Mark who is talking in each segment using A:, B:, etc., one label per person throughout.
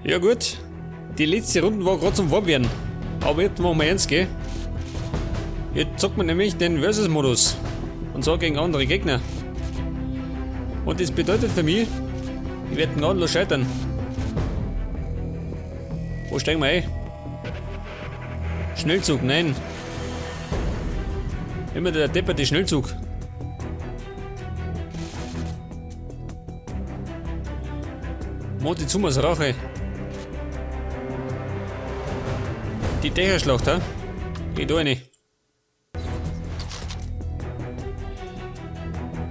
A: Ja gut, die letzte Runde war gerade zum Warmwerden. Aber jetzt machen wir ernst, gell? Jetzt zockt man nämlich den Versus-Modus. Und zwar gegen andere Gegner. Und das bedeutet für mich, ich werde gnadenlos scheitern. Wo steigen wir ein? Schnellzug, nein. Immer der depperte Schnellzug. Montezumas Rache. Die Dächerschlacht, hä? Geh da rein.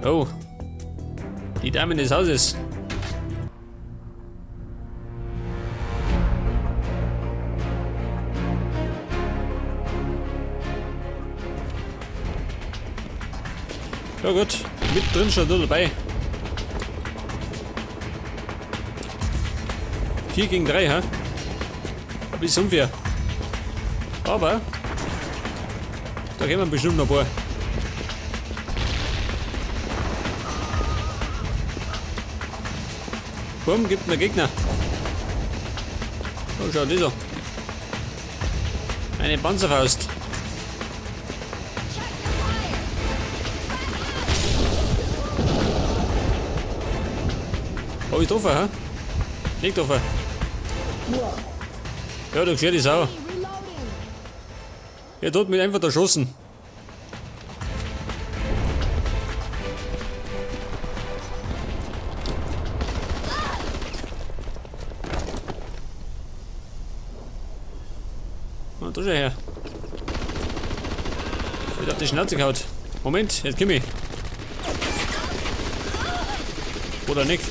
A: Oh. Die Damen des Hauses. Ja gut, mit drin schon dabei. 4 gegen 3, hä? Ein bisschen unfair. Aber da gehen wir bestimmt noch ein paar. Bumm, gibt mir Gegner. Oh, schau, dieser. Eine Panzerfaust. Hab ich getroffen, hä? Nicht getroffen. Ja, du gescheit die Sau. Er hat mich einfach erschossen. Ah, da schau her. Ich hab die Schnauze gehauen. Moment, jetzt komm ich. Oder nicht?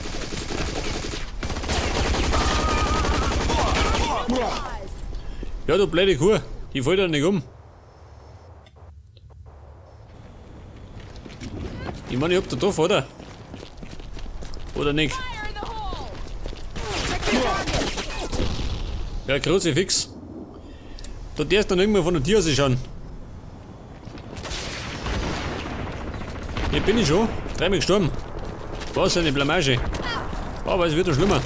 A: Ja, du blöde Kuh. Die fällt doch nicht um. Ich meine, ich hab da drauf, oder? Oder nicht? Ja, Kruzifix. Da darfst du noch nicht mehr von der Tür aus schauen. Hier bin ich schon. Dreimal gestorben. Was eine Blamage. Aber es wird doch schlimmer.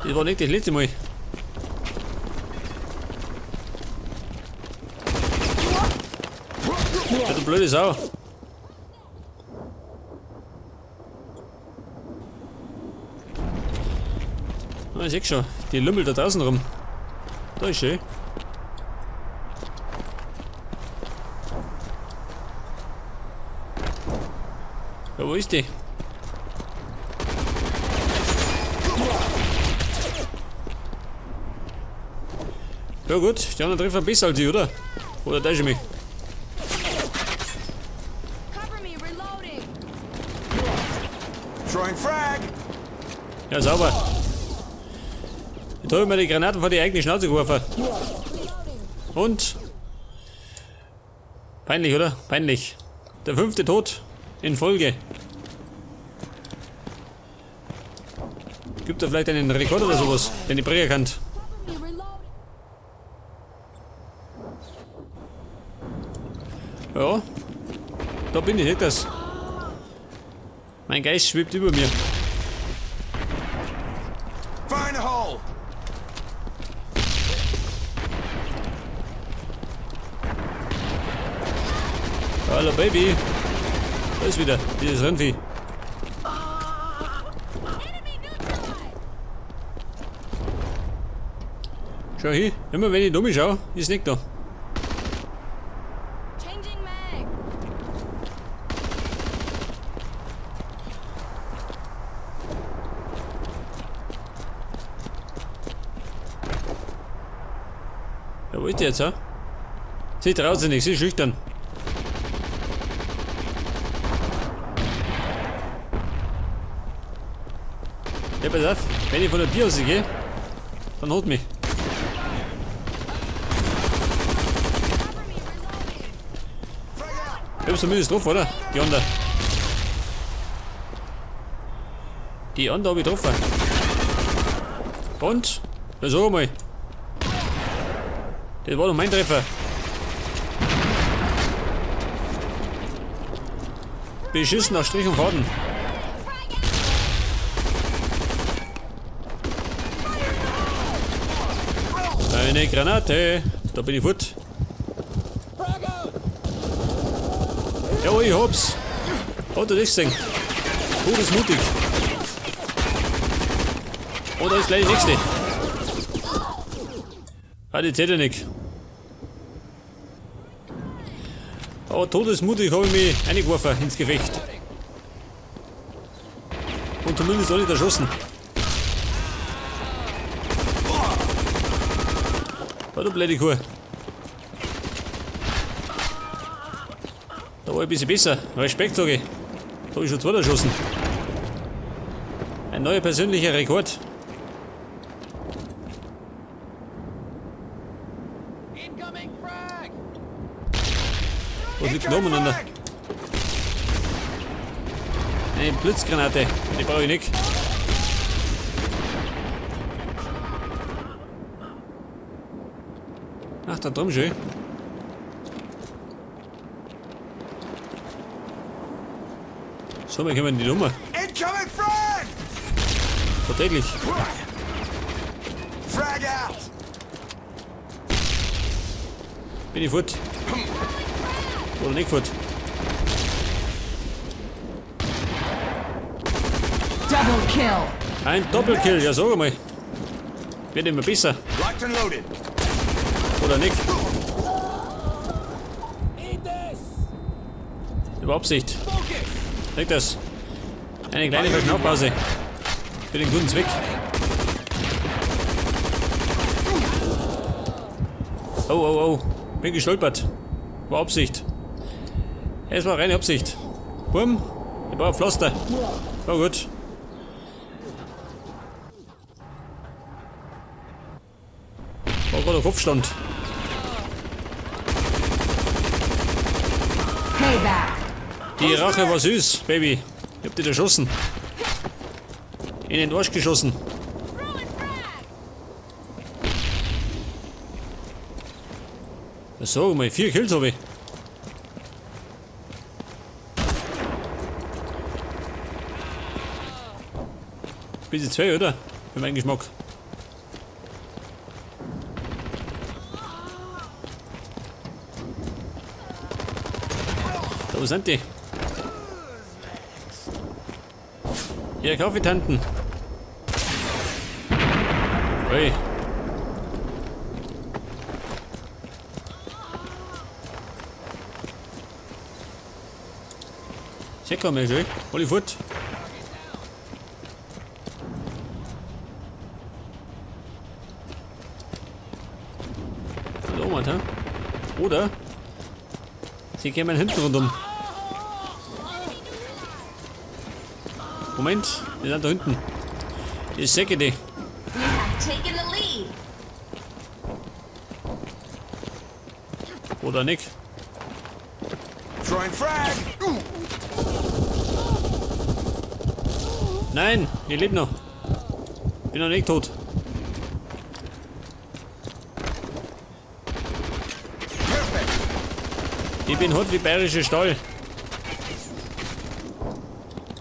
A: Das war nicht das letzte Mal. Ja, du blöde Sau. Ah, ich seh schon, die lümmelt da draußen rum. Da ist sie. Ja, wo ist die? Ja gut, die anderen treffen besser als ich, oder? Oder täusche ich mich? Ja, sauber. Jetzt hab ich mir die Granaten vor die eigene Schnauze geworfen. Und? Peinlich, oder? Peinlich. Der 5. Tod in Folge. Gibt da vielleicht einen Rekord oder sowas, den ich bringen kann? Ja, da bin ich, seht das. Mein Geist schwebt über mir. Hallo Baby. Da ist wieder dieses Rennvieh. Schau hier, immer wenn ich dumm schau, ist nicht da. Ja, wo ist die jetzt, hä? Sie traut sich nicht, sie ist schüchtern. Ja, pass auf, wenn ich von der Tür ausgehe, dann holt mich. Ich hab's zumindest drauf, oder? Die andere. Die andere hab ich getroffen. Und? Na sag mal. Das war doch mein Treffer. Beschissen nach Strich und Faden. Eine Granate. Da bin ich fort. Jawohl, ich hab's. Hat er das gesehen? Todesmutig. Oh, da ist gleich die nächste. Ah, die zählt ja nicht. Aber todesmutig habe ich mich eingeworfen ins Gefecht. Und zumindest auch nicht erschossen. Ah, du blöde Kuh. Da war ich ein bisschen besser. Respekt, sage ich. Da habe ich schon zwei erschossen. Ein neuer persönlicher Rekord. Was liegt da umeinander? Eine Blitzgranate. Die brauche ich nicht. Ach, da drüben schon. So, wir kommen die Nummer.
B: Incoming frag!
A: Verträglich.
B: Frag out!
A: Bin ich fort? Oder nicht fort?
C: Double kill.
A: Ein Doppelkill, ja sag einmal. Wird immer besser.
B: Locked and loaded.
A: Oder nicht? Über Absicht. Leg das. Eine kleine Verschnaufpause. Für den guten Zweck. Oh, oh, oh. Bin gestolpert. War Absicht. Es war reine Absicht. Bumm. Ich brauche Pflaster. Oh gut. War gerade ein Kopfstand.
C: Payback.
A: Die Rache war süß, Baby. Ich hab dich erschossen. In den Arsch geschossen. Sag mal, 4 Kills hab ich. Bisschen 2, oder? Für meinen Geschmack. Da, wo sind die? Hier, Kaffeetanten. Ui. Check mal schön. Alle fort. Da oben, hä? Oder? Sie kämen hinten rundum. Moment, wir sind da hinten. Ich säcke die. Oder nicht?
B: Throwing frag.
A: Nein, ich lebe noch. Bin noch nicht tot. Ich bin hart wie bayerische Stall.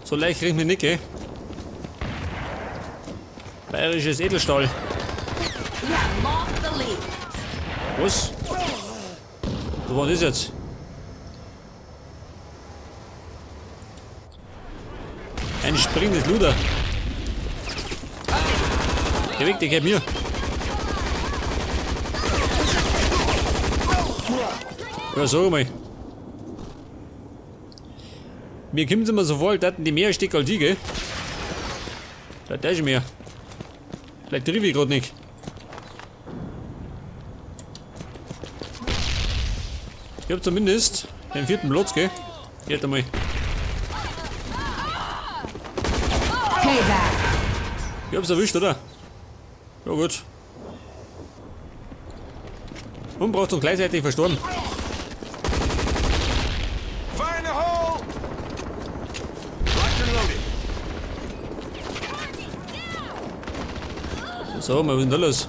A: So leicht krieg ich mich nicht, gell? Bayerisches Edelstahl. Was? Was war das jetzt? Ein springendes Luder. Geh weg, der gehört mir. Ja, sag mal. Mir kommt's immer so vor, dass die mehr Stück als ich, gell? Vielleicht ist mehr. Vielleicht triff ich grad nicht. Ich hab zumindest den 4. Platz, gell? Geht einmal.
C: Payback.
A: Ich hab's erwischt, oder? Ja gut. Umgebracht und gleichzeitig verstorben.
B: Fire in the hole! Locked and loaded.
A: So, was ist denn da los?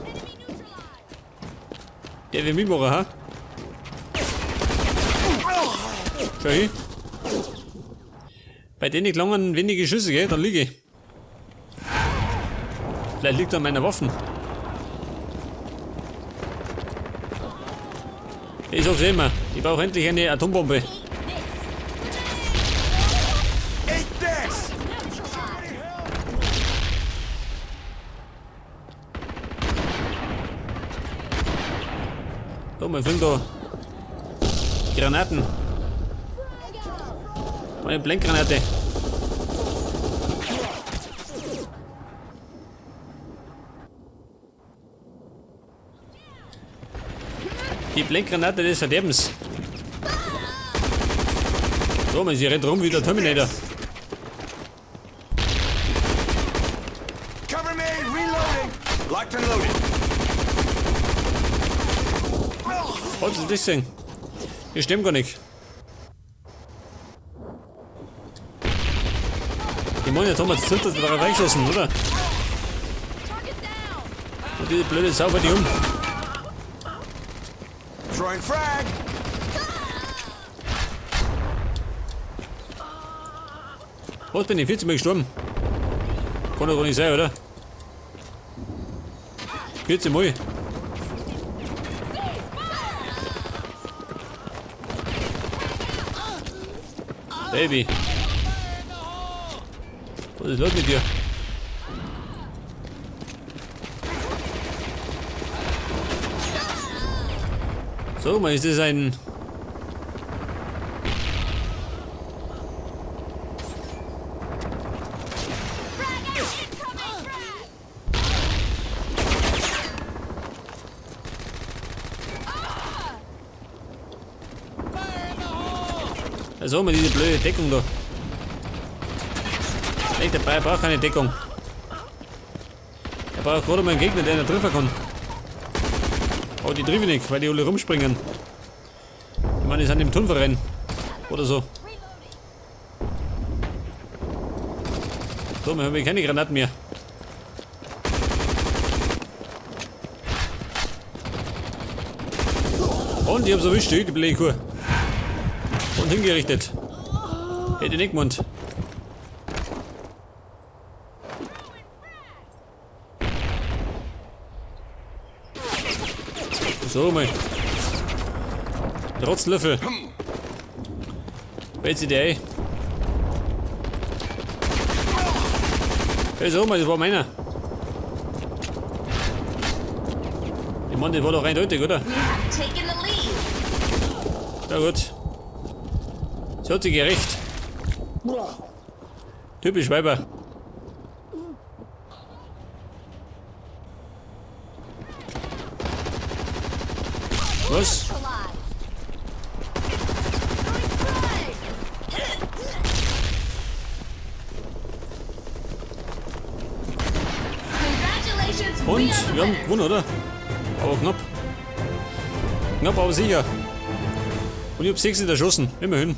A: Der will mitmachen, ha? Schau hin. Bei denen klangen wenige Schüsse, gell? Dann liege ich. Vielleicht liegt er an meiner Waffen. Ich sag's immer, ich brauche endlich eine Atombombe. So, wir fliegen da Granaten. Meine Blendgranate. Die Blendgranate des Verderbens. So, man, sie rennt rum wie der Terminator.
B: Cover me, reloading. Locked and loaded.
A: Was ist das denn? Das stimmt gar nicht. Die meine, jetzt haben wir jetzt darauf eingeschossen, oder? Und diese blöde Sau fällt die um.
B: Throwing frag.
A: Was, bin ich 14 Mal gestorben? Kann doch gar nicht sein, oder? 14 Mal. Baby. Was ist los mit dir? So, mal ist das ein... Also mal diese blöde Deckung da. Echt, der Bayer braucht keine Deckung. Er braucht gerade mal einen Gegner, der ihn treffen kann. Aber die treffe ich nicht, weil die alle rumspringen. Ich meine, die sind im Turmverein. Oder so. So, wir haben keine Granaten mehr. Und ich hab's erwischt, die blöde Kuh. Und hingerichtet. Hätte ich nicht gemeint. So, mal. Rotzlöffel. Welt sie dir ein. Hey, so mal, das war meiner. Ich meine, das war doch eindeutig, oder? Ja gut. Sie hat sich gerecht. Typisch Weiber. Was? Und wir haben gewonnen, oder? Aber knapp. Knapp, aber sicher. Und ich hab 6 erschossen. Immerhin.